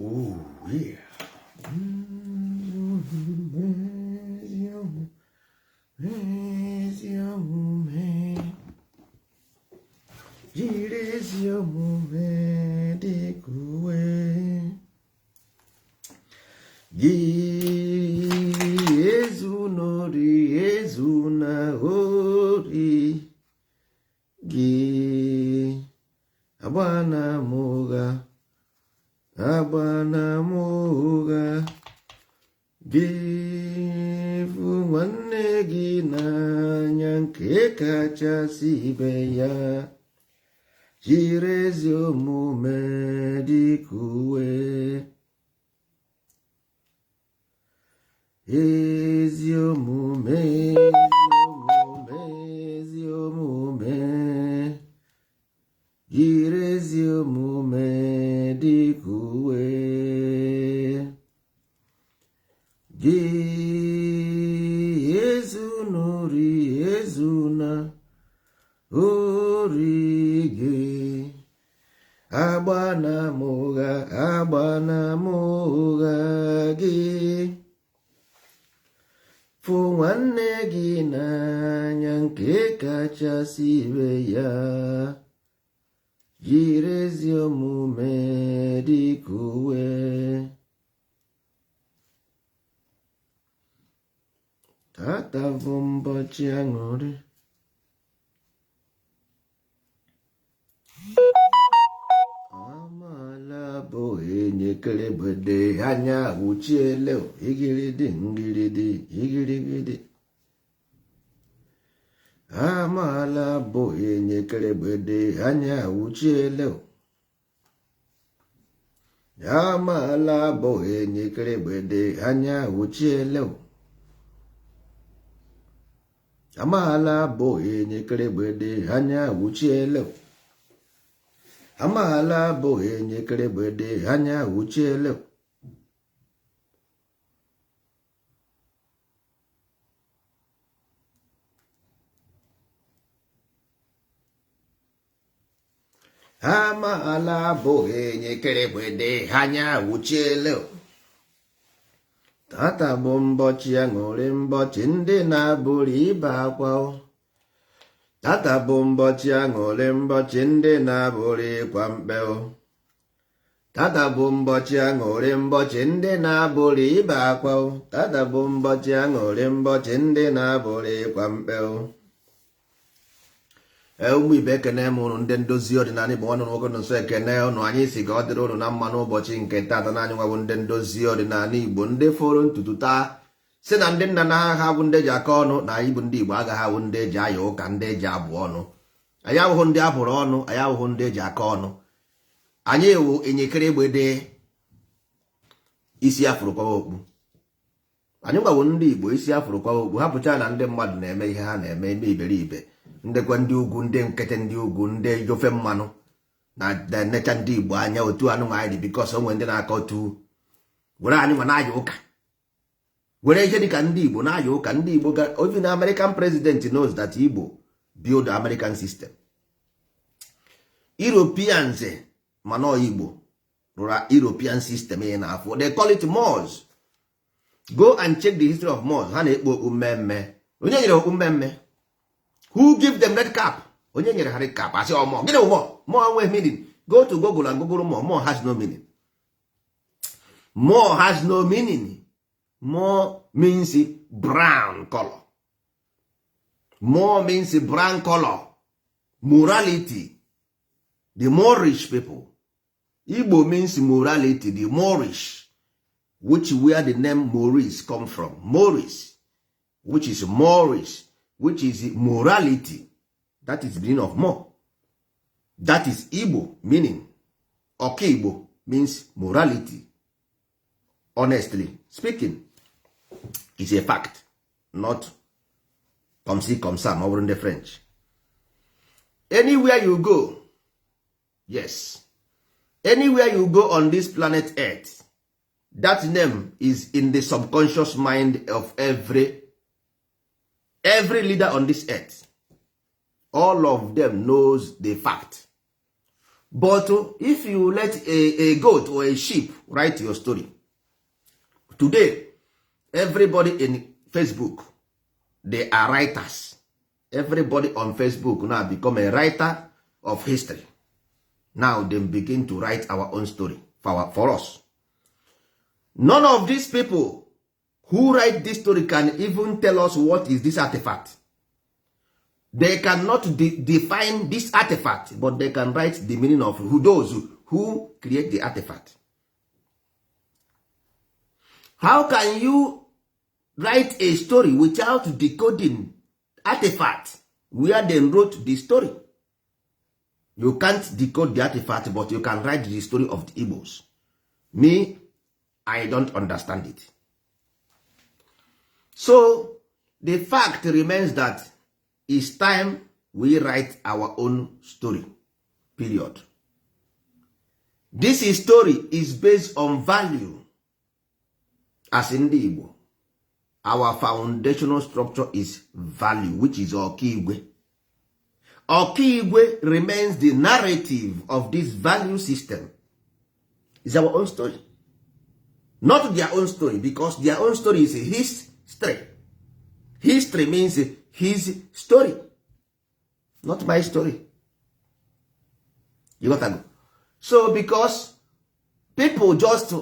Ooh, yeah. Ezi omume, jiri ezi omume dịka uwe gị. Ezuna ori, ezuna ori gị, agbana m ụgha, agbana m ụgha gị, fụ nwanne gị n'anya nke kachasị ibe ya, jiri ezi omume dịka uwe. Ezi omume, ezi omume, ezi omume, jiri ezi omume dịka uwe gị. Ezuna ori, ezuna ori gị, agbana m ụgha, agbana m ụgha gị, fụ nwanne gị n'anya nke kachasị ibe ya, jiri ezi omume dịka uwe. Tata bụ mbọchị aṅụrị. Amaala bụ enyekeregbede anya wuchiele igiridi ngiridi igirigidi. Amaala bụ enyekeregbede anya wuchiele. Amaala bụ enyekeregbede anya wuchiele. Amaala bụ enyekeregbede anya wuchiele. Amaala bụ enyekeregbede anya wuchiele. Amaala bụ enyekeregbede anya wuchiele. Tata bụ mbọchị aṅụrị, mbọchị ndị na-abụrụ ibe akwa. Tata bụ mbọchị aṅụrị, mbọchị ndị na-abụrụ ịkwa mkpe. Tata bụ mbọchị aṅụrị, mbọchị ndị na-abụrụ ibe akwa. Tata bụ mbọchị aṅụrị, mbọchị ndị na-abụrụ ịkwa mkpe. Ụmụ ibe, ekene m ụnụ. Ndị ndozi ọdịnala Igbo, nwanne nwoke nọ nso ekene ụnụ. Anyị si ka ọ dịrị ụnụ na mma n'ụbọchị nke tata. Na anyị nwabụ ndị ndozi ọdịnala Igbo, ndị fọrọ ntutu taa si na ndị nna na ha bụ ndị eji aka ọnụ, na anyị bụ ndị Igbo agaghị awụ ndị eji aya ụka, ndị eji abụ ọnụ. Anyị abụghị ndị abụrụ ọnụ, anyị abụghị ndị eji aka ọnụ. Anyị ewu enyekere egbede isi afụrụ kwawa okpu. Anyị gwawo ndị Igbo isi afụrụ kwawa okpu. Hapụcha na ndị mmadụ na-eme ihe ha na-eme eme iberibe. Ndekwa ndị ugwu, ndị nkịtị, ndị ugwu, ndị ofe mmanụ na-enecha ndị Igbo anya otu anụ anyị dị, because onwe ndị na-akọ otu were anyị nwa na-aya ụka, were ihe dịka ndị Igbo na-aya ụka. Ndị Igbo, even American president knows that Igbo build American system. Europeans, mana Igbo rụrụ European system ị na-afụ. They call it Moors. Go and check the history of Moors. Ha na-ekpu okpu mmemme. Onye nyere okpu mmemme? Who give them red cap? Onye nyere ha red cap? Asị ọ Moor. Gịnị bụ Moor? Moor nwe meaning. Go to Google and Google Moor. Moor has no meaning. Moor has no meaning. Moor means brown color. Moor means brown color, morality, the Moorish people. Igbo means morality, the Moorish, which where the name Maurice come from. Maurice, which is Maurice, which is morality. That is the meaning of Moor. That is Igbo meaning. Igbo means morality. Honestly speaking, is a fact, not comme ci comme ça. Ma ọ bụrụ ndị French, anywhere you go, yes, anywhere you go on this planet Earth, that name is in the subconscious mind of every leader on this earth. All of them knows the fact. But if you let a goat or a sheep write your story today, everybody in Facebook, they are writers. Everybody on Facebook now become a writer of history. Now they begin to write our own story for us. None of these people who write this story can even tell us what is this artifact. They cannot define this artifact, but they can write the meaning of who, those who create the artifact. How can you write a story without decoding artifact where they wrote the story? You can't decode the artifact, but you can write the story of the Igbos. Me, I don't understand it. So the fact remains that it's time we write our own story, period. This story is based on value. As ndị Igbo, our foundational structure is value, which is Ọkaigwe. Ọkaigwe remains the narrative of this value system. Is our own story, not their own story, because their own story is history. History means his story, not my story. You got to go. So because people just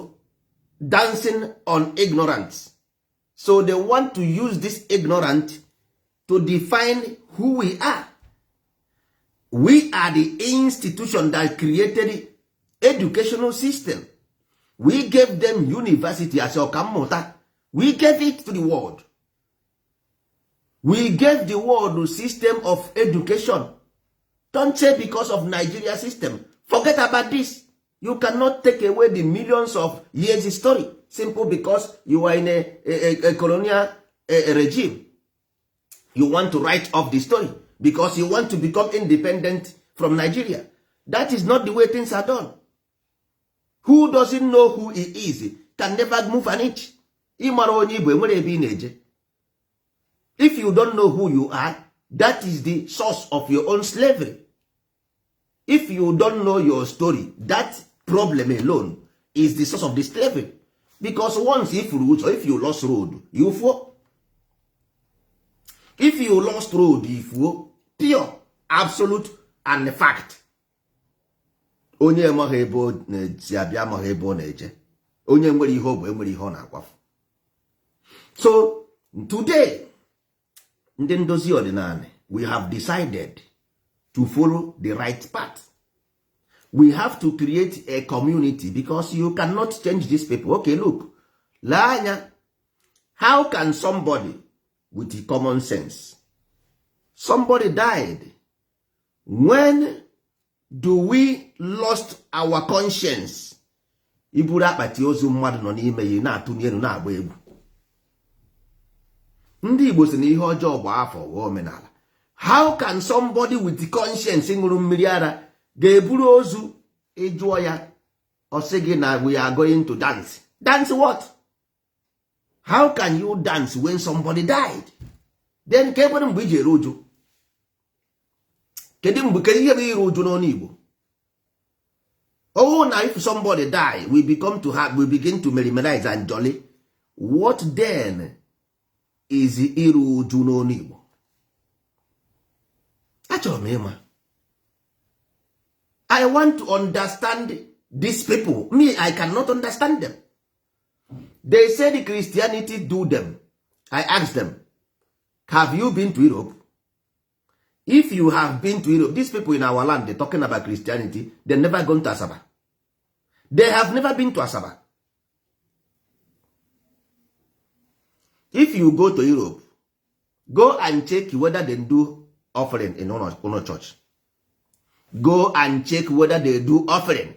dancing on ignorance, so they want to use this ignorant to define who we are. We are the institution that created educational system. We gave them university as ọkammụta. We gave it to the world. We gave the world system of education. Don't say because of Nigeria system. Forget about this. You cannot take away the millions of years history simple because you are in a colonial regime. You want to write off the story because you want to become independent from Nigeria. That is not the way things are done. Who doesn't know who he is can never move an inch. Ịmara onye Igbo enwere ebe ị na-eje. If you don't know who you are, that is the source of your own slavery. If you don't know your story, that problem alone is the source of the slavery, because once if ụzọ, if you lost road, you fall. If you lost road, you fuo. Pure, absolute and fact. Onye amaghị ebe ọ na-esi abịa amaghị ebe ọ na-eje. Onye nwere ihe ọ bụ enwere ihe ọ na-akwafu. So today, ndị ndozi ọdịnala, we have decided to follow the right path. We have to create a community because you cannot change these people. Okay, look, lee anya. How can somebody with common sense, somebody died, when do we lost our conscience? Iburu akpati ozu mmadụ nọ n'ime ya na-atụ n'elu na-agba egwu. Ndị Igbo si na ihe ọjọọ gba afọ ghọọ omenala. How can somebody with conscience ṅụrụ mmiri ara ga-eburu ozu ịjụọ ya, ọ sị gị na we are going to dance? Dance what? How can you dance when somebody died? Then ka ekwere mgbe iji eru uju? Kedu mgbe, kedu ihe bụ iru uju n'ọnụ Igbo? Oh, na if somebody die, we become to have, we begin to merrimerize and jolly. What then is iru uju n'ọnụ Igbo? Achọrọ m ịma. I want to understand these people. Me, I cannot understand them. They say the Christianity do them. I ask them, have you been to Europe? If you have been to Europe, these people in our land, they talking about Christianity, they never gone to Asaba. They have never been to Asaba. If you go to Europe, go and check whether they do offering in Uno church. Go and check whether they do offering.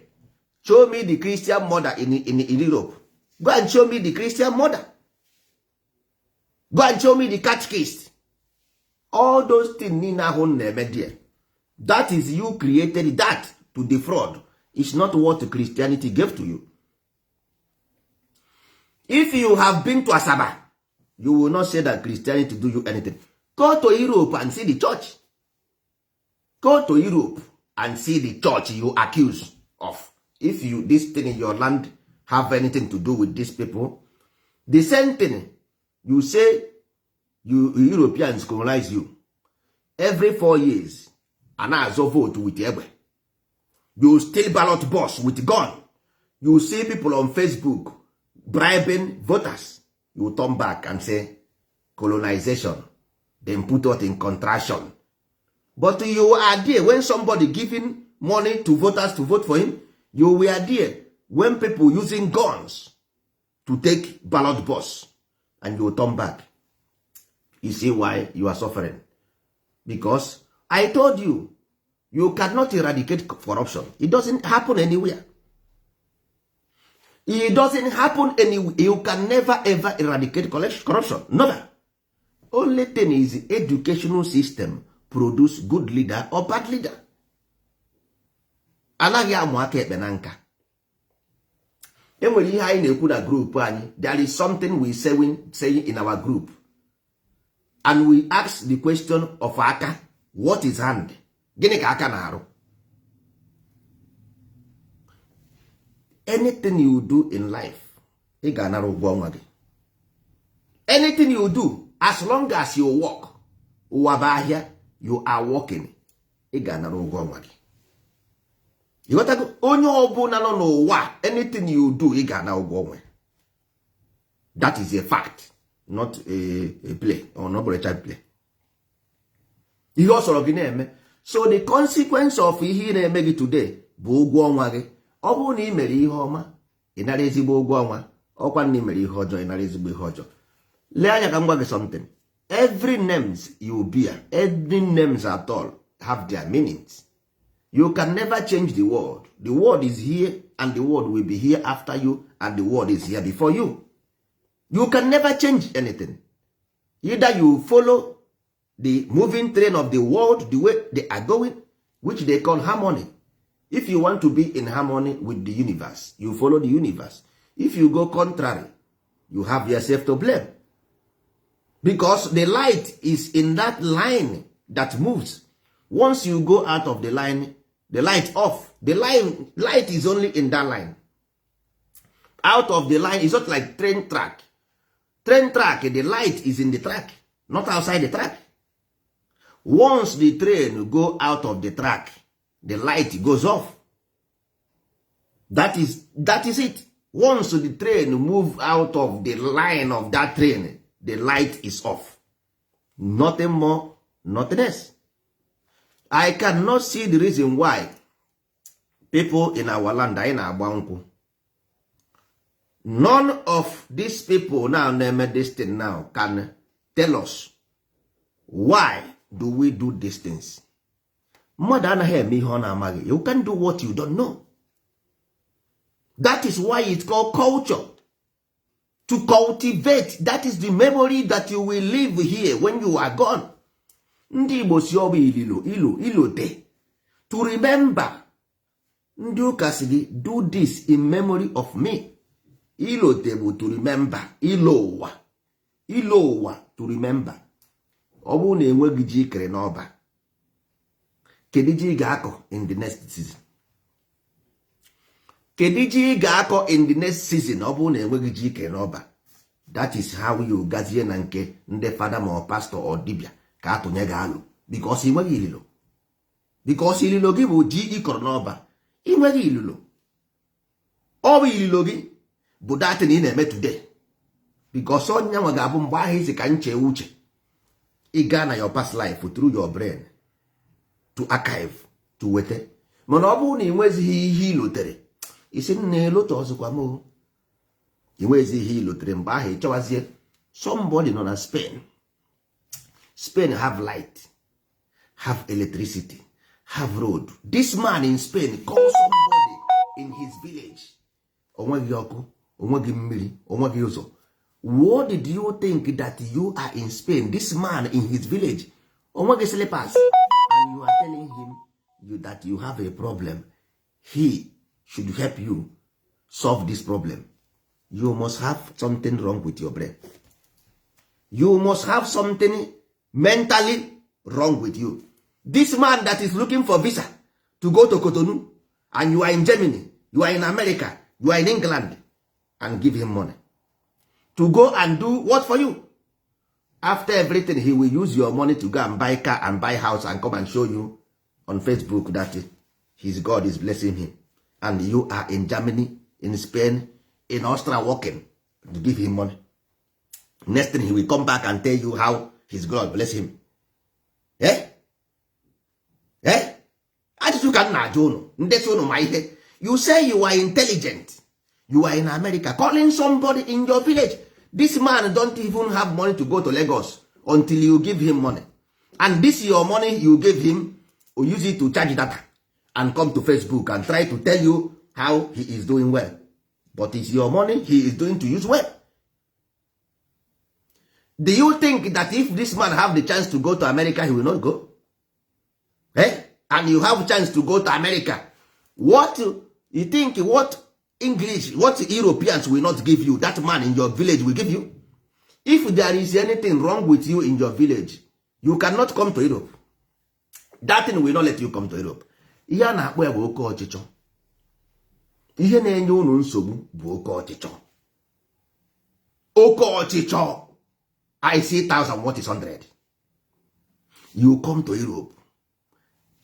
Show me the Christian mother in Europe. Go and show me the Christian mother. Go and show me the catechist. All those things niile ahụ na-eme there, that is you created that to defraud. It's not what Christianity gave to you. If you have been to Asaba, you will not say that Christianity do you anything. Go to Europe and see the church. Go to Europe. And see the church you accuse of. If you, this thing in your land have anything to do with these people, the same thing you say, you Europeans colonize you every 4 years, a na-azọ vote with egbe. You steal ballot box with gun. You see people on Facebook bribing voters. You turn back and say colonization, then put out in contraction. But you are there when somebody giving money to voters to vote for him. You were there when people using guns to take ballot box, and you turn back. You see why you are suffering? Because I told you, you cannot eradicate corruption. It doesn't happen anywhere. It doesn't happen anywhere. You can never ever eradicate corruption. Never. Only thing is, educational system produce good leader or bad leader. Anaghị amụ aka ekpe na nka. Enwere ihe anyị na-ekwu na group anyị. There is something we saying in our group, and we ask the question of aka. What is hand? Gịnị ka aka na-arụ? Anything you do in life, ị ga-anara ụgwọ ọnwa gị. Anything you do, as long as you work, ụwa bụ ahịa. You are working, ị ga-anara ụgwọ ọnwa gị. Ịghọtago? Onye ọbụla nọ n'ụwa, anything you do, ị ga-ana ụgwọ ọnwa. That is a fact, not a play or not a child play. Ihe ọ sọrọ gị na-eme. So the consequence of ihe ị na-eme gị today bụ ụgwọ ọnwa gị. Ọ bụrụ na ị mere ihe ọma, ị nara ezigbo ụgwọ ọnwa. Ọkwa na ị mere ihe ọjọọ, ị nara ezigbo ihe ọjọọ. Lee anya ka m gwa gị something. Every names you bear, every names at all, have their meanings. You can never change the world. The world is here and the world will be here after you, and the world is here before you. You can never change anything. Either you follow the moving train of the world, the way they are going, which they call harmony. If you want to be in harmony with the universe, you follow the universe. If you go contrary, you have yourself to blame, because the light is in that line that moves. Once you go out of the line, the light off. The line, light is only in that line. Out of the line is not like train track. Train track, the light is in the track, not outside the track. Once the train go out of the track, the light goes off. That is it. Once the train move out of the line of that train, the light is off. Nothing more, nothing else. I cannot see the reason why people in our land, anyị na-agba nkwụ. None of these people now na-eme this thing now can tell us why do we do these things. Mmadụ anaghị eme ihe ọ na-amaghị. You can do what you don't know. That is why it's called culture, to cultivate. That is the memory that you will live here when you are gone. Ndị Igbo si ọ bụ ililo ilo ilote, to remember. Ndị ụka si gị, "Do this in memory of me." Ilote bụ to remember. Ilo ụwa, ilo ụwa, to remember. Ọ bụrụ na enweghị ji ikere n'ọba, kedu ji ị ga-akọ in the next season? Kedu ji ị ga-akọ in the next season? Ọ bụrụ na enweghị ji ikere n'ọba. That is how you gazie na nke ndị fada ma ọ pastọ ọ dibịa ka atụnye gị alụ, because ị nweghị ililo, because ililo gị bụ ji ịkọrọ n'ọba. Ị nweghị ililo. Ọ bụ ililo gị bụ datin ị na-eme today, because onye nwa ga-abụ mgbe ahụ isi ka nche uche ị gaa na your past life through your brain to archive, to weta. Mana ọ bụrụ na ị nwezighị ihe ilotere, isi nna elote ọzọkwa m, ị nwezi ihe ilotere mgbe ahụ, ị chọwazie. Somebody nọ na Spain. Spain have light, have electricity, have road. This man in Spain call somebody in his village. Onweghị ọkụ, onweghị mmiri, onweghị ụzọ. What did you think that you are in Spain, this man in his village onweghị slippers, and you are telling him you that you have a problem, he should help you solve this problem? You must have something wrong with your brain. You must have something mentally wrong with you. This man that is looking for visa to go to Spain, onweghị slippers, to go to Cotonou, and you are in Germany, you are in America, you are in England, and give him money to go and do what for you? After everything, he will use your money to go and buy car and buy house and come and show you on Facebook that his God is blessing him, and you are in Germany, in Spain, in Austria, working to give him money. Next thing, he will come back and tell you how his God bless him. Eh? Eh? Ajụjụ ka m na-ajụ ụnụ, ndị sị ụnụ ma ihe. You say you are intelligent. You are in America calling somebody in your village. This man don't even have money to go to Lagos until you give him money, and this your money you give him, you use it to charge data and come to Facebook and try to tell you how he is doing well. But it's your money he is doing to use well. Do you think that if this man have the chance to go to America, he will not go? Eh? And you have chance to go to America, what you think? What English, what Europeans will not give you, that man in your village will give you? If there is anything wrong with you in your village, you cannot come to Europe. That thing will not let you come to Europe. Ihe a na-akpọ ya bụ oke ọchịchọ. Ihe na-enye unu nsogbu bụ oke ọchịchọ, oke ọchịchọ. I see thousand, what is hundred? You come to Europe,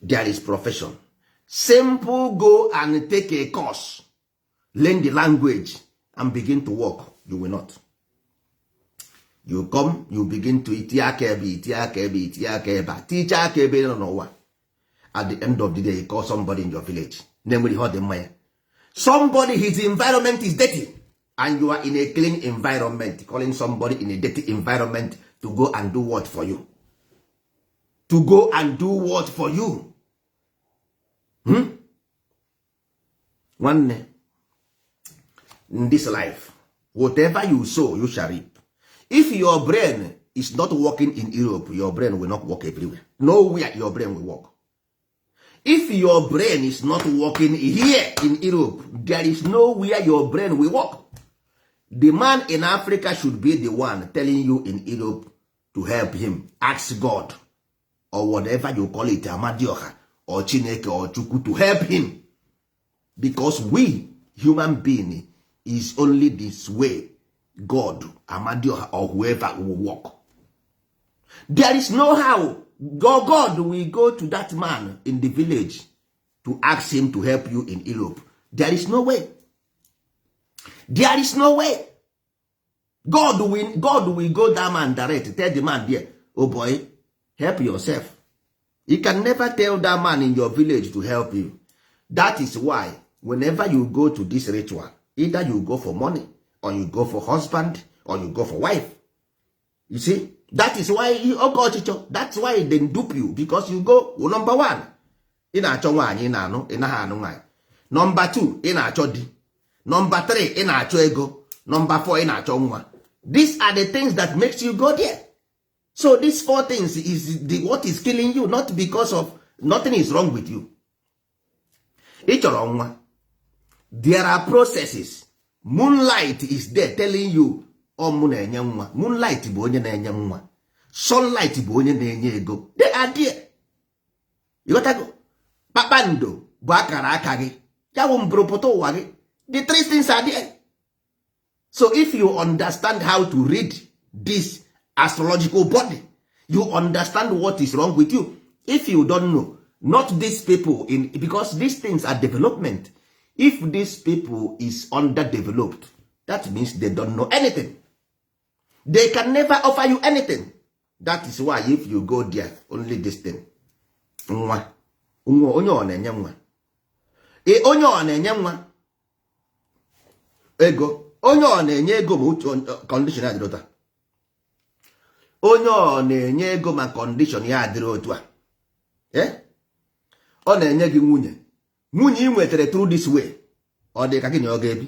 there is profession. Simple, go and take a course, learn the language and begin to work. You will not. You come, you begin to itinye aka ebe, itinye aka ebe, itinye aka ebe a, tiche aka ebe nọ n'ụwa. At the end of the day, you call somebody in your village na-enwere ihe ọ dị mma ya, somebody his environment is dirty and you are in a clean environment, calling somebody in a dirty environment to go and do what for you? To go and do what for you? Hmm? Nwanne, in this life, whatever you sow, you shall reap. If your brain is not working in Europe, your brain will not work everywhere. Nowhere your brain will work. If your brain is not working here in Europe, there is nowhere your brain will work. The man in Africa should be the one telling you in Europe to help him ask God or whatever you call it, Amadioha or Chineke or Chukwu, to help him, because we human being is only this way God, Amadioha or whoever will work. There is no how God will go to that man in the village to ask him to help you in Europe. There is no way. There is no way God will go that man direct, tell the man there, "Oh boy, help yourself." You can never tell that man in your village to help you. That is why whenever you go to this ritual, either you go for money or you go for husband or you go for wife. You see, that is why oke ọchịchọ. That's why they dupe you, because you go, number one, ị na-achọ nwaanyị, ị na-anụ, ị naghị anụ nwaanyị. Number two, ị na-achọ di. Number three, ị na-achọ ego. Number four, ị na-achọ nwa. These are the things that makes you go there. So these four things is the what is killing you, not because of nothing is wrong with you. Ị chọrọ nwa, there are processes. Moonlight is there telling you, ọ mụ na-enye nwa. Moonlight bụ onye na-enye nwa, sunlight bụ onye na-enye ego. They are there. Ịghọtago? Kpakpando bụ akara aka gị, ya bụ mbụrụpụta ụwa gị. The three things are there. So if you understand how to read this astrological body, you understand what is wrong with you. If you don't know, not these people in, because these things are development. If these people is underdeveloped, that means they don't know anything. They can never offer you anything. That is why if you go there, only this thing, nwa nwa, onye ọ na-enye nwa, onye ọ na-enye nwa ego, onye ọ na-enye ego, ma otu condition ya dịrị otu a, onye ọ na-enye ego ma condition ya adịrị otu a, ọ na-enye gị nwunye, nwunye ị nwetara through this way, ọ dị ka gị na ọ ga-ebi.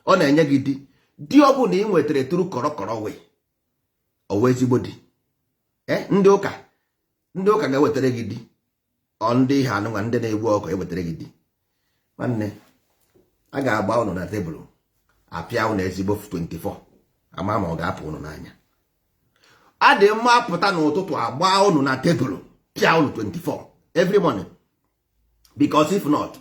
Ọ na-enye gị di, di ọ bụla ị nwetara through kọrọkọrọ way, ọ wụ ezigbo di? Ndị ụka, ndị ụka ga-ewetara gị di, ọ ndị ihe anụnwa, ndị na-egbu ọkụ ewetara gị di. Nwanne, a ga-agba ụnụ na tebụl, apịa ụnụ ezigbo 24, ama ma ọ ga-apụ ụnụ n'anya. A dị mma pụta n'ụtụtụ, agba ụnụ na tebụl, pịa ụnụ 24 every morning. Because if not,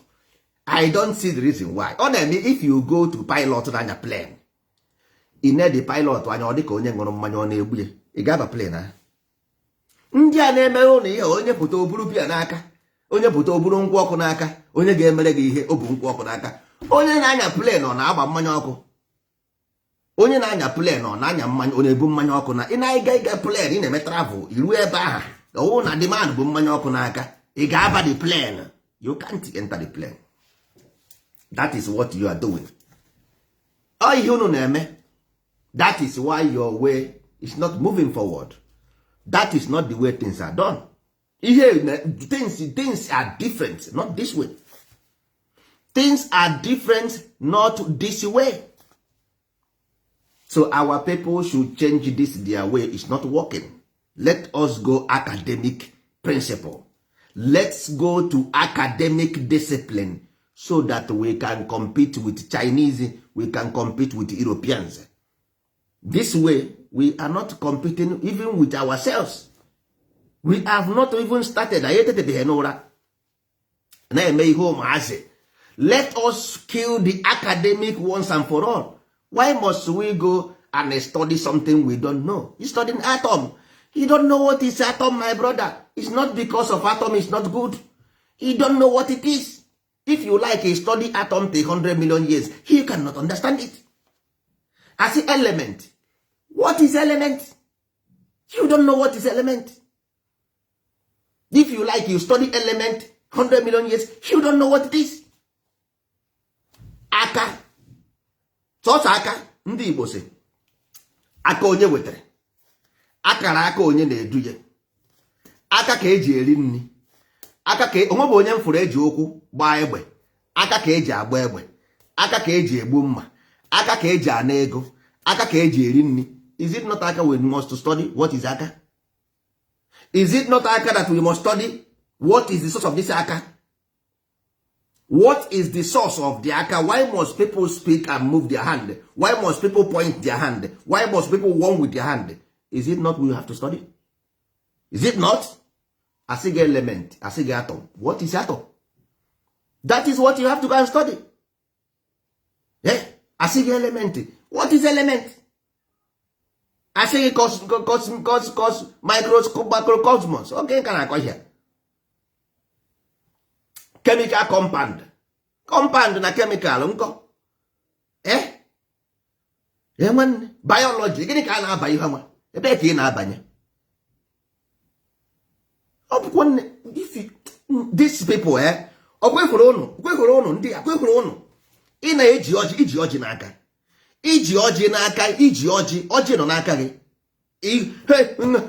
I don't see the reason why ọ na-eme. If you go to pilot na-anya plane, ị na the pilot anya, ọ dị ka onye ṅụrụ mmanya, ọ na-egbu ya. Ị ga-aba plane ahụ? Ndị a na-emere ụlọ ihe, onye pụta oburu biya n'aka, onye pụta oburu nkwụ ọkụ n'aka, onye ga-emere gị ihe o bu nkwụ ọkụ n'aka. Onye na-anya plane, ọ na-agba mmanya ọkụ? Onye na-anya plane, ọ na-anya mmanya? Ọ na-ebu mmanya ọkụ na ị na-ịga ịga plane, ị na-eme travel, iruo ebe ahụ, ọwụ na demand bụ mmanya ọkụ n'aka, ị ga-aba the plane? You can't enter the plane. That is what you are doing. Ọ ihe unu na-eme. That is why your way is not moving forward. That is not the way things are done. Ihe things are different, not this way. Things are different, not this way. So our people should change this their way. Is not working. Let us go academic principle. Let's go to academic discipline so that we can compete with Chinese, we can compete with Europeans. This way, we are not competing even with ourselves. We have not even started. Anyị etetebeghị n'ụra na-eme ihe ụmụazị. Let us kill the academic once and for all. Why must we go and study something we don't know? You studying atom, you don't know what is atom. My brother, it's not because of atom is not good. You don't know what it is. If you like, you study atom till 100 million years, you cannot understand it. As element, what is element? You don't know what is element. If you like, you study element 100 million years, you don't know what it is. Aka, sọsọ aka. Ndị Igbo si aka onye wetara akara aka, onye na-edu ya. Aka ka eji eri nri, aka ka onwe bụ onye m fụrụ eji ụkwụ gbaa egbe. Aka ka eji agba egbe, aka ka eji egbu mma, aka ka eji ana ego, aka ka eji eri nri. Is it not aka we must study? What is aka? Is it not aka that we must study? What is the source of this aka? What is the source of the aka? Why must people speak and move their hand? Why must people point their hand? Why must people warm with their hand? Is it not we have to study? Is it not? Asị gị element, asị gị atom. What is atom? That is what you have to go and study. Yeah? Asị gị element. What is element? Asị gị cos cos cos cos microscope, macrocosmos. Okay, nka na-akọ ihe chemical compound, compound na chemical nkọ. Eh, nwanne, biology, gịnị ka a na-aba ihe nwa? Ebee ka ị na-abanye? Ọ bụkwa nne these people, eh, ọ kwefuru ụnụ, kwefuru ụnụ, ndị a kwefuru ụnụ. Ị na-eji ọjị, iji ọjị n'aka, iji ọjị n'aka, iji ọjị, ọjị nọ n'aka gị.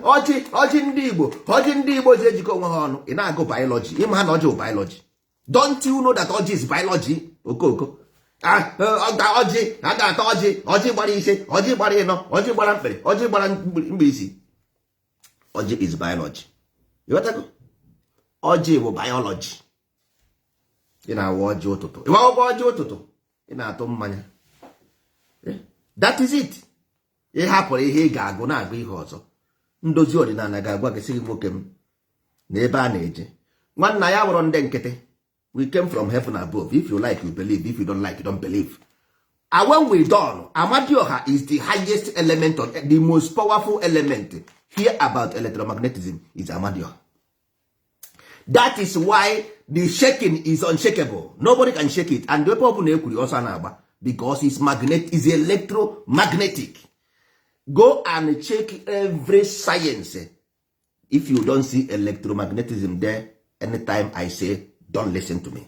Ọjị, ọjị ndị Igbo, ọjị ndị Igbo ji ejikọ onwe ha ọnụ. Ị na-agụ biology, ịma ha na ọjị bụ biology. Don't you know that ọjị is biology? Okooko ọjị, a ga-ata ọjị. Ọjị gbara 5, ọjị gbara 4, ọjị gbara mkpịrị, ọjị gbara mkpirisi. Ọjị is biology. Ịghọtago? Ọjị bụ biology. Ị na-awa ọjị ụtụtụ, ịwawakwa ọjị ụtụtụ, ị na-atụ mmanya. That is it. Ị hapụrụ ihe ị ga-agụ, na-agụ ihe ọzọ. Ndozi ọdịnala ga-agwa gị, sị gị, nwoke m, na ebe a na-eje, nwanna ya wụrụ ndị nkịtị. We came from heaven above. If you like, you believe. If you don't like, you don't believe. And when we done, Amadioha is the highest element on the most powerful element here about electromagnetism is Amadioha. That is why the shaking is unshakable. Nobody can shake it. And the people na-ekwuri ọsọ na-agba because it's magnet, is electromagnetic. Go and check every science. If you don't see electromagnetism there, anytime I say, don't listen to me,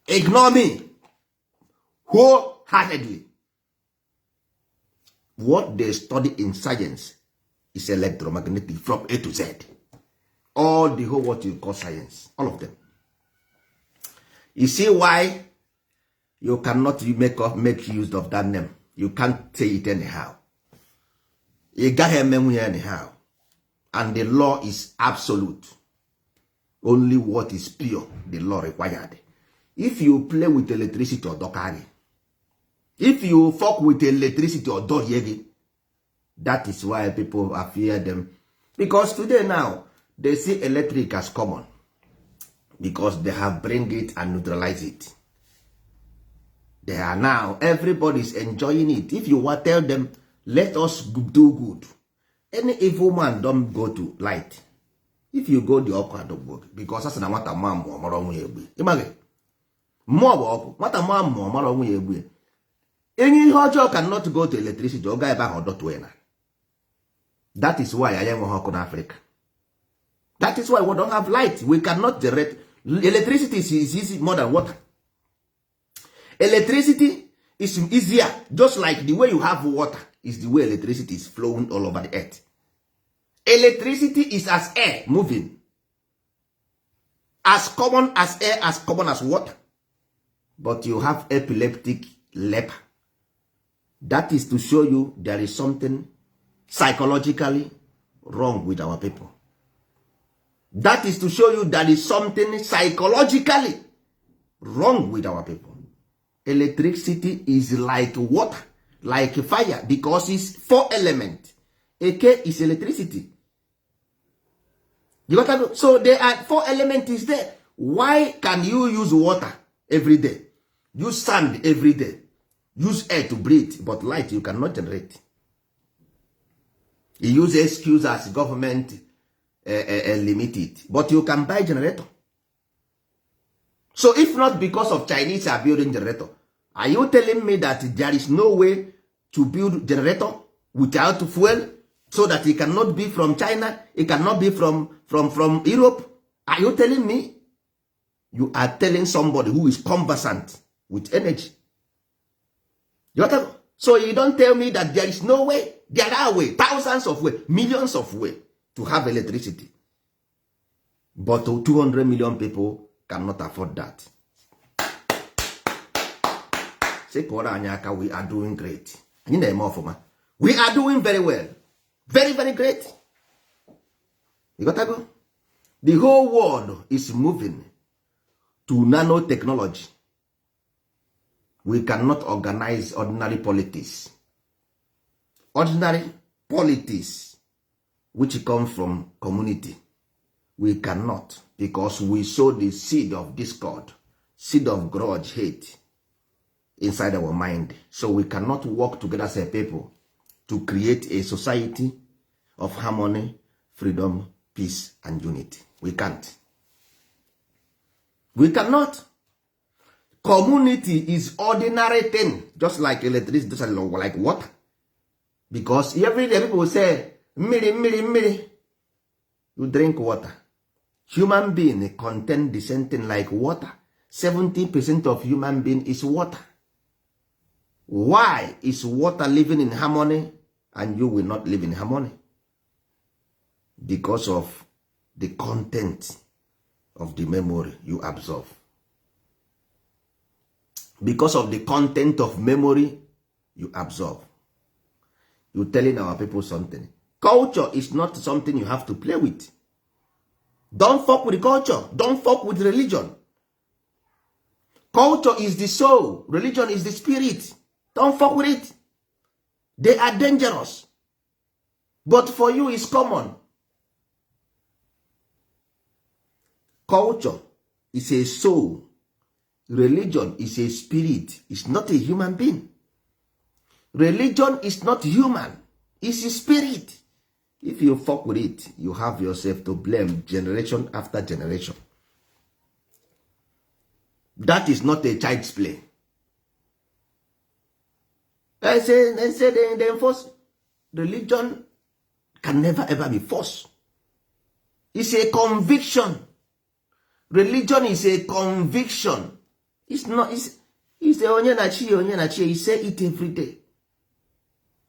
ignore me wholeheartedly. What they study in science is electromagnetic from A to Z. All the whole what you call science, all of them. You see why you cannot make use of that name? You can't say it anyhow. Ị gaghị emenwu ya anyhow. And the law is absolute. Only what is pure the law required. If you play with electricity, ọdọka gị. If you fuck with electricity, ọdọhie gị. That is why people fear them, because today now they see electric as common. Because they have bring it and neutralize it. They are now, everybody is enjoying it. If you want, tell them, let us do good. Any evil man don go to light. If you go, the ọkụ adọgbuo gị, because a sị na nwata mma mmụọ mara ọnwụ ya egbu. Ịmaghị mmụọ bụ ọkụ. Nwata mma mmụọ mara ọnwụ ya egbu ya. Enye ihe ọjọọ cannot go to electricity. Ọ gaa ebe ahụ, ọdọtuo ya na. That is why anyị enweghị ọkụ n'Africa. That is why we don't have light. We cannot generate electricity. Is easy more than water. Electricity is easier. Just like the way you have water is the way electricity is flowing all over the earth. Electricity is as air moving, as common as air, as common as water. But you have epileptic leper. That is to show you there is something psychologically wrong with our people. That is to show you there is something psychologically wrong with our people. Electricity is like water, like fire, because it's four element. Eke is electricity. You got to, so there are four element is there. Why can you use water every day, use sand every day, use air to breathe, but light you cannot generate? You use excuse as government limit it, but you can buy generator. So if not because of Chinese are building generator, are you telling me that there is no way to build generator without fuel, so that it cannot be from China, it cannot be from Europe? Are you telling me? You are telling somebody who is conversant with energy. You got? So you don't tell me that there is no way. There are way, thousands of way, millions of way to have electricity, but 200 million people cannot afford that. Sị kụọrọ anyị aka. We are doing great. Anyị na-eme ọfụma. We are doing very well, very very great. You got to go. The whole world is moving to nanotechnology. We cannot organize ordinary politics, ordinary politics which come from community. We cannot, because we sow the seed of discord, seed of grudge, hate inside our mind. So we cannot work together as a people to create a society of harmony, freedom, peace and unity. We can't. We cannot. Community is ordinary thing, just like electricity, just like water, because every day people say mmiri, mmiri, mmiri. You drink water. Human being contain the same thing like water. 70% of human being is water. Why is water living in harmony and you will not live in harmony? Because of the content of the memory you absorb. Because of the content of memory you absorb. You telling our people something. Culture is not something you have to play with. Don't fuck with culture. Don't fuck with religion. Culture is the soul, religion is the spirit. Don't fuck with it. They are dangerous, but for you is common. Culture is a soul, religion is a spirit. It's not a human being. Religion is not human, it's a spirit. If you fuck with it, you have yourself to blame generation after generation. That is not a child's play. I say, they say they enforce religion. Can never ever be forced. It's a conviction. Religion is a conviction. It's not, it's a onye na chi, onye na chi. You say it every day.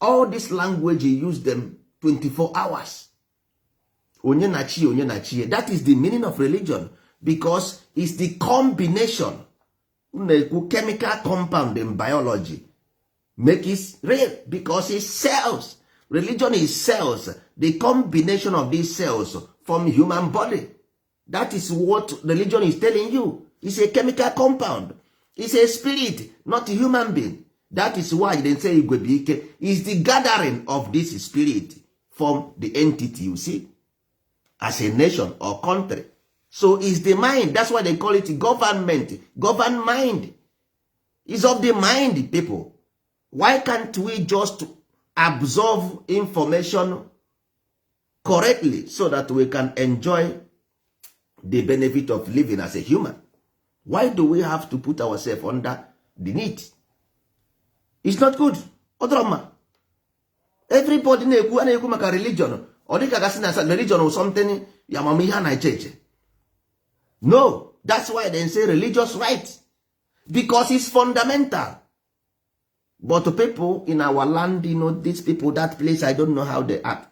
All this language, you use them 24 hours. Onye na chi, onye na chi. That is the meaning of religion, because it's the combination. Na-ekwu chemical compound in biology make it real, because it's cells. Religion is cells. The combination of these cells form human body. That is what religion is telling you. It's a chemical compound. It's a spirit, not a human being. That is why they say igwe bụ ike is the gathering of this spirit form the entity you see as a nation or country. So is the mind. That's why they call it government. Govern mind is of the mind, people. Why can't we just absorb information correctly so that we can enjoy the benefit of living as a human? Why do we have to put ourselves under the need? It's not good. Ọ dọrọ mma. Everybody na-ekwu, a na-ekwu maka religion, ọ dịka gasị na religion or something amamihe a na-eche eche. No, that's why they say religious right, because it's fundamental. But people in our land, these people, that place, I don't know how they act.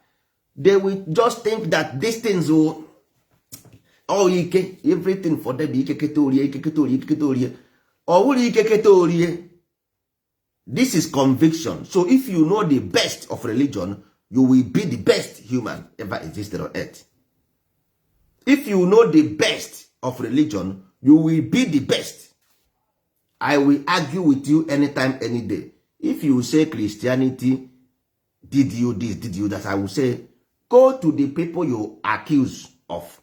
They will just think that these things will all ike, everything for them, ike keta orie, ike keta orie, ike keta orie. Ọ bụrụ ike keta orie. This is conviction. So if you know the best of religion, you will be the best human ever existed on earth. If you know the best of religion, you will be the best. I will argue with you anytime, any day. If you say Christianity did you this, did you that, I will say, go to the people you accuse of.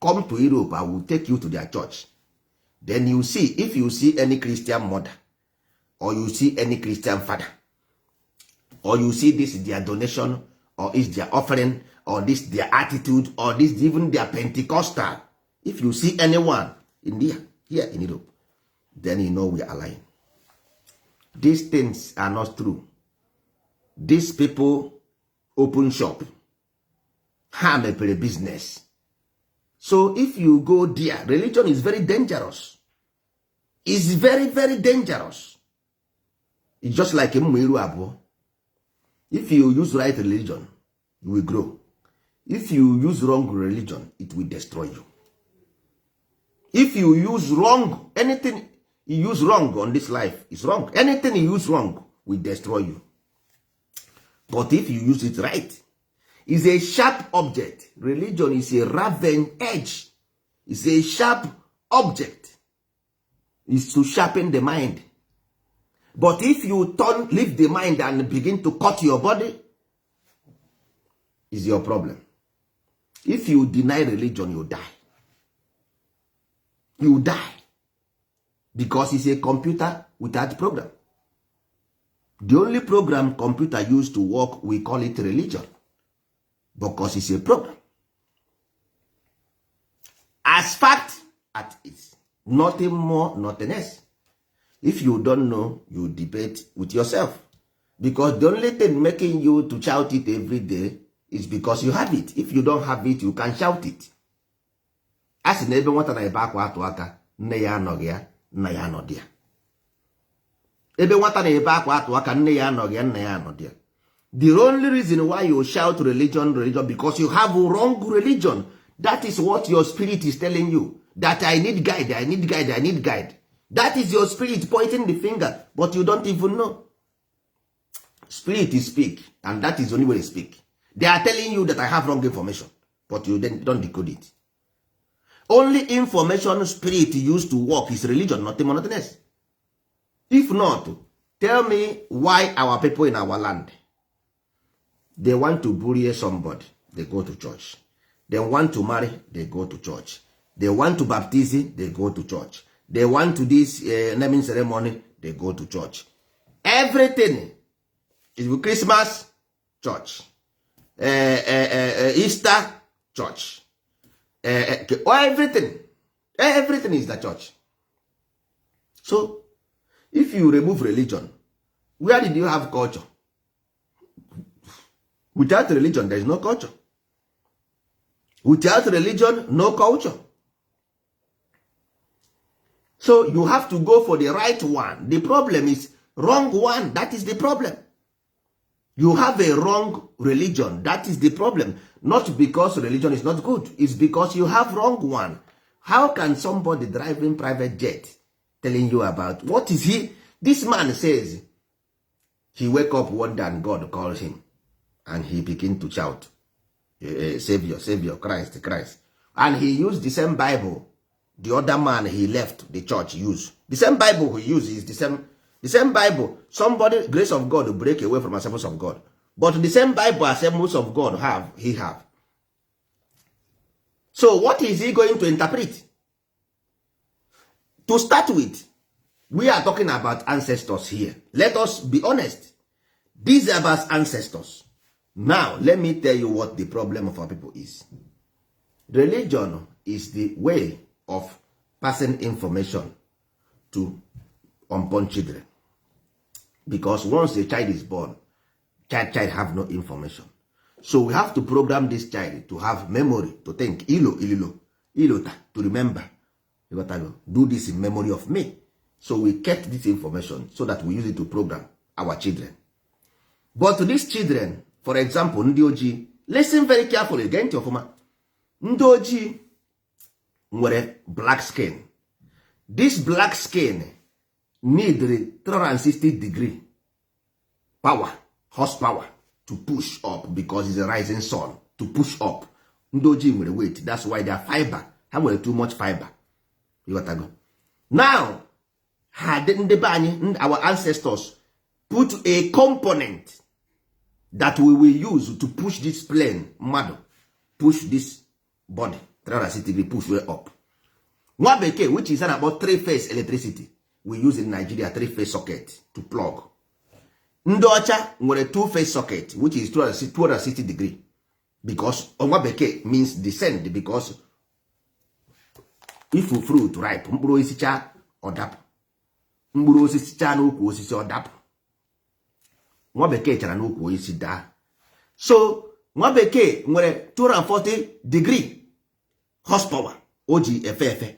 Come to Europe, I will take you to their church. Then you see, if you see any Christian mother or you see any Christian father or you see this is their donation or is their offering or this their attitude or this even their Pentecostal, if you see anyone in there, here in Europe, then you know we are lying. These things are not true. These people open shop, ha mepere business. So if you go there, religion is very dangerous. Is very, very dangerous. It's just like mma iru abụọ. If you use right religion, you will grow. If you use wrong religion, it will destroy you. If you use wrong, anything you use wrong on this life is wrong. Anything you use wrong will destroy you. But if you use it right, is a sharp object. Religion is a raven edge. Is a sharp object. Is to sharpen the mind. But if you turn, leave the mind and begin to cut your body, is your problem. If you deny religion, you die. You die, because it's a computer without program. The only program computer use to work, we call it religion, because it's a program. As fact as is, nothing more, nothing else. If you don't know, you debate with yourself, because the only thing making you to shout it every day is because you have it. If you don't have it, you can shout it. A sị na ebe nwata na-ebe akwa atụ aka, nne ya anọghị ya, nna ya anọdị ya. Ebe nwata na-ebe akwa atụ aka, nne ya anọghị ya, nna ya anọdị ya. The only reason why you shout religion, religion, because you have wrong religion. That is what your spirit is telling you, that I need guide, I need guide, I need guide. That is your spirit pointing the finger, but you don't even know. Spirit is speak, and that is the only way they speak. They are telling you that I have wrong information, but you then don't decode it. Only information spirit used to work is religion, nothing more, nothing else. If not, tell me why our people in our land, they want to bury somebody, they go to church. They want to marry, they go to church. They want to baptism, they go to church. They want to this naming ceremony, they go to church. Everything is Christmas, church, Easter, church, everything, everything is the church. So if you remove religion, where did you have culture? Without religion, there is no culture. Without religion, no culture. So you have to go for the right one. The problem is wrong one. That is the problem. You have a wrong religion. That is the problem. Not because religion is not good. It's because you have wrong one. How can somebody driving private jet telling you about what is he? This man says he wake up one day and God calls him and he begin to shout, "Savior, savior, Christ, Christ." And he used the same Bible the other man he left the church use. The same Bible he use is the same Bible. Somebody, grace of God break away from Assemblies of God, but the same Bible Assemblies of God have, he have. So what is he going to interpret? To start with, we are talking about ancestors here. Let us be honest. These are about ancestors. Now let me tell you what the problem of our people is. Religion is the way of passing information to unborn children, because once a child is born, child have no information. So we have to program this child to have memory, to think, ilo ililo ilota, to remember. You got to go do this in memory of me. So we kept this information so that we use it to program our children. But to these children, for example, ndị ojii, listen very carefully, gee ntị ọfụma. Ndị ojii nwere black skin. This black skin need 360 degree power, horsepower, to push up, because it's a rising sun to push up. Ndị ojii nwere weight. That's why their fiber, ha nwere too much fiber. You got to go now. Ha ndị be anyị, our ancestors put a component that we will use to push this plane, mmadụ, push this body 360 degree, push way up. Nwa bekee, which is an about three phase electricity we use in Nigeria, three phase socket to plug. Ndị ọcha nwere two phase socket, which is 260 degree, because nwa bekee means descend, because if fruit ripe, mkpụrụ osisi chaa, ọ dapụ. Mkpụrụ osisi chaa n'ukwu osisi, ọ dapụ. Nwa bekee chara n'ukwu osisi daa. So nwa bekee nwere 240 degree horsepower o ji efe efe.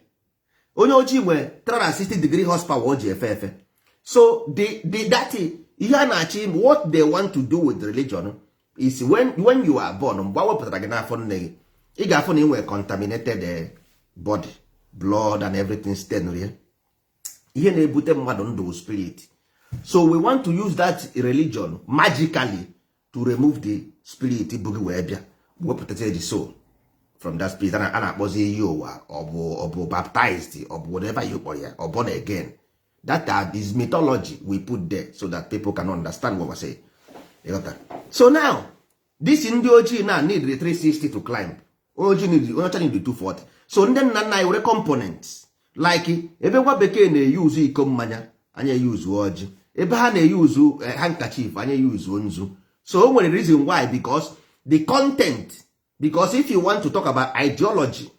Onye ojii nwere 360 degree horsepower o ji efe efe. So the that ihe a na-achọ ime, what they want to do with religion is when you are born, mgbe a wepụtara gị n'afọ nne gị, ị ga-afụ na ị nwere contaminated body, blood and everything stain ya. Ihe na-ebute mmadụ ndụ, spirit. So we want to use that religion magically to remove the spirit bụ gị, wee bịa wepụtacha the soul from that spirit. A na-akpọzi iyi ụwa. Ọ bụ baptized, ọ bụ whatever you kpọrọ ya, ọ born again. That is mythology we put there so that people can understand what we're saying. Ịghọta? So now this ndị ojii na need the 360 to climb. Onye ojii need, onye ọcha need the 240. So ndị nna nna anyị were components like ebe nwa bekee na-eyuzu iko mmanya, anyị eyuzu ọjị. Ebe ha na-eyuzu handkerchief, anyị eyuzu nzu. So o nwere reason why, because the content, because if you want to talk about ideology,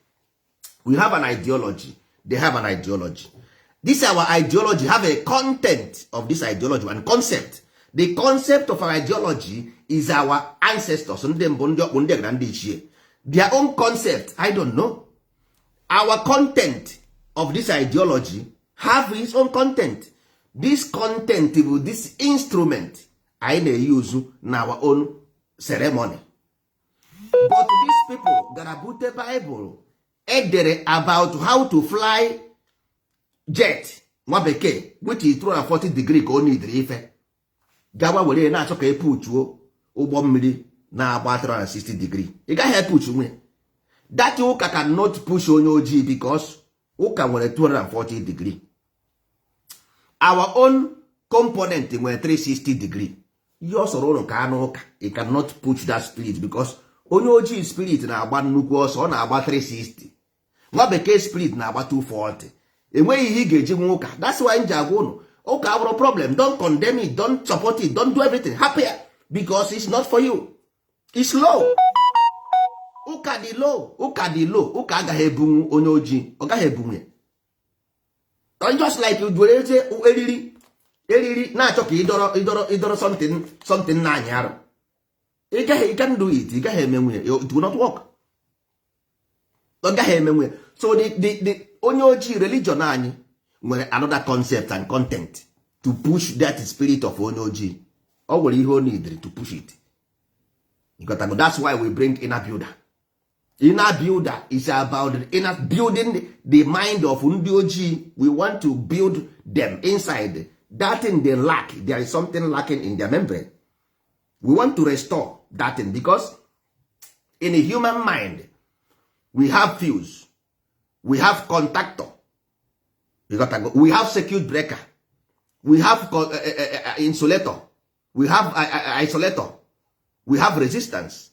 we have an ideology, they have an ideology. This our ideology have a content of this ideology and concept. The concept of our ideology is our ancestors, ndị mbụ, ndị ọkpụ, ndị na ndị ichie, their own concept. I don't know. Our content of this ideology have its own content. This content bụ this instrument anyị na-eyuzu na our own ceremony. But these people gara bute Bible edere about how to fly jet, nwa bekee, which is 240 degree ka o nidiri ife gawa were na-achọ ka epuchuo ụgbọ mmiri na-agba 360 degree. Ị gaghị epuchu nwunye. That ụka cannot push onye ojii, because ụka nwere 240 degree. Our own component nwere 360 degree. Ihe ọ sọrọ ụlọ ka anụ ụka, you cannot push that spirit, because onye ojii spirit na-agba nnukwu ọsọ, ọ na-agba 360. Nwa bekee spirit na-agba 240. Enweghị ihe ị ga-eji nwe ụka. That's why m ji agwa ụnụ, ụka abụrụ problem. Don't condemn it, don't support it, don't do everything. Hapụ ya, because it's not for you. It's low. Ụka dị low, ụka dị low. Ụka agaghị ebunwu onye ojii, ọ gaghị ebunwu ya. Just like were eze eriri eriri na-achọ ka ịdọrọ ịdọrọ ịdọrọ something na-anyị arụ. Ị gaghị, you can do it. Ị gaghị emenwu ya. It will not work. Ọ gaghị emenwu ya. So the onye ojii religion anyị nwere another concept and content to push that spirit of onye ojii. Ọ nwere ihe o need to push it. You got to go. That's why we bring inner builder. Inner builder is about the inner building, the mind of ndị ojii. We want to build them inside. That thing they lack, there is something lacking in their membrane. We want to restore that thing, because in a human mind we have fuse, we have contactor. You got to go. We have circuit breaker, we have insulator, we have isolator, we have resistance.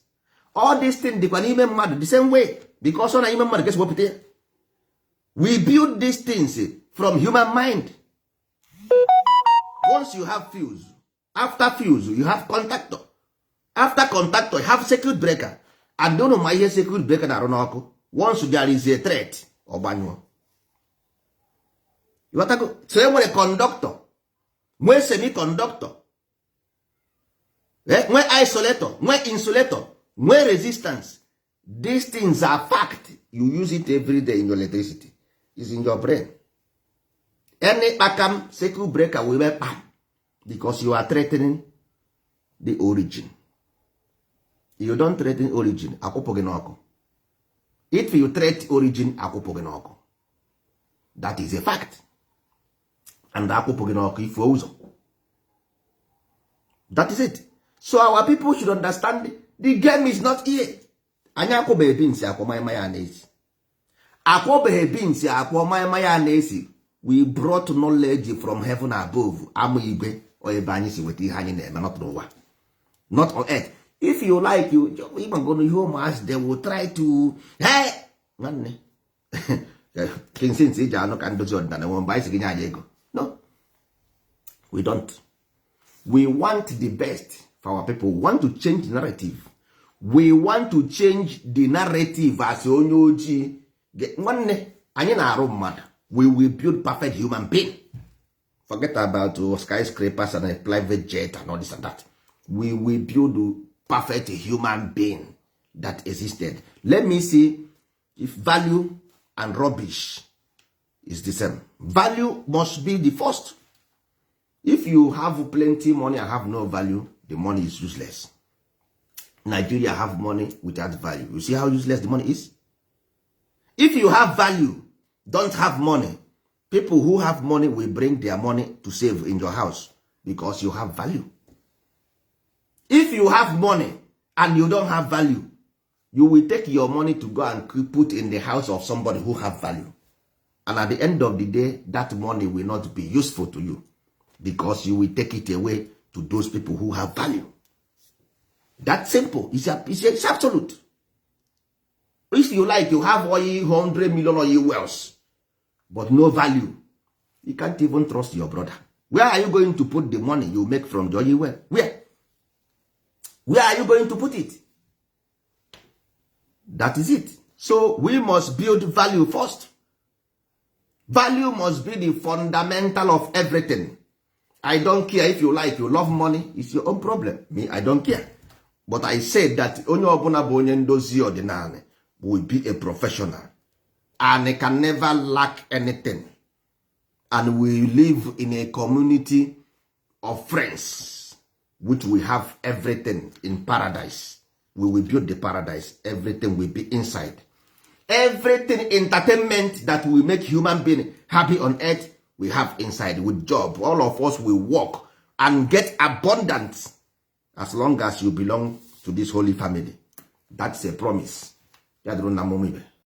All this thing dịkwa n'ime mmadụ the same way, because ọ na ime mmadụ ga-esi wepụta ya. We build these things from human mind. Once you have fuse, after fuse you have contactor, after contactor you have circuit breaker. And unu ma ihe circuit breaker na-arụ n'ọkụ? Once there is a threat, ọ gbanyụọ. Ịghọtago? So e nwere conductor, nwee semiconductor, nwee isolator, nwee insulator, nwee resistance. These things are fact. You use it every day in your electricity is in your brain. Any kpakam, circuit breaker will make kpam, because you are threatening the origin. You don't threaten origin, akwụpụ gị n'ọkụ. If you threat origin, akwụpụ gị n'ọkụ. That is a fact. And akwụpụ gị n'ọkụ, ifuo ụzọ. That is it. So our people should understand the game is not here. Anyị akwụbeghị beans akwọ maịmaị a na-esi. Akwọbeghị beans akwọ maịmaị a na-esi. We brought knowledge from heaven above. Ama igwe ebe anyị si weta ihe anyị na-eme, not n'ụwa, not on earth. If you like, you ịgbagono ihe ụmụazị, they will try to, hey, nwanne kinsins iji anụ ka ndozi ọdịnala nwe mgbe anyị si gị nye anyị ego. No, we don't. We want the best for our people. We want to change the narrative. We want to change the narrative as onye ojii. Nwanne, anyị na-arụ mmadụ. We will build perfect human being. Forget about skyscrapers and a private jet and all this and that. We will build perfect human being that existed. Let me see if value and rubbish is the same. Value must be the first. If you have plenty money and have no value, the money is useless. Nigeria have money without value. You see how useless the money is? If you have value, don't have money, people who have money will bring their money to save in your house because you have value. If you have money and you don't have value, you will take your money to go and put in the house of somebody who have value, and at the end of the day, that money will not be useful to you because you will take it away to those people who have value. That simple. It's absolute. If you like, you have oil 100 million oil wells but no value. You can't even trust your brother. Where are you going to put the money you make from the oil well? Where are you going to put it? That is it. So we must build value first. Value must be the fundamental of everything. I don't care if you like, you love money, it's your own problem. Me, I don't care. But I said that onye ọbụla bụ onye ndozi ọdịnala will be a professional and can never lack anything, and we live in a community of friends which we have everything in paradise. We will build the paradise. Everything will be inside, everything, entertainment that will make human being happy on earth, we have inside with job. All of us will work and get abundance as long as you belong to this holy family. That's a promise. Ya dụrụ na mmụmụ ibe.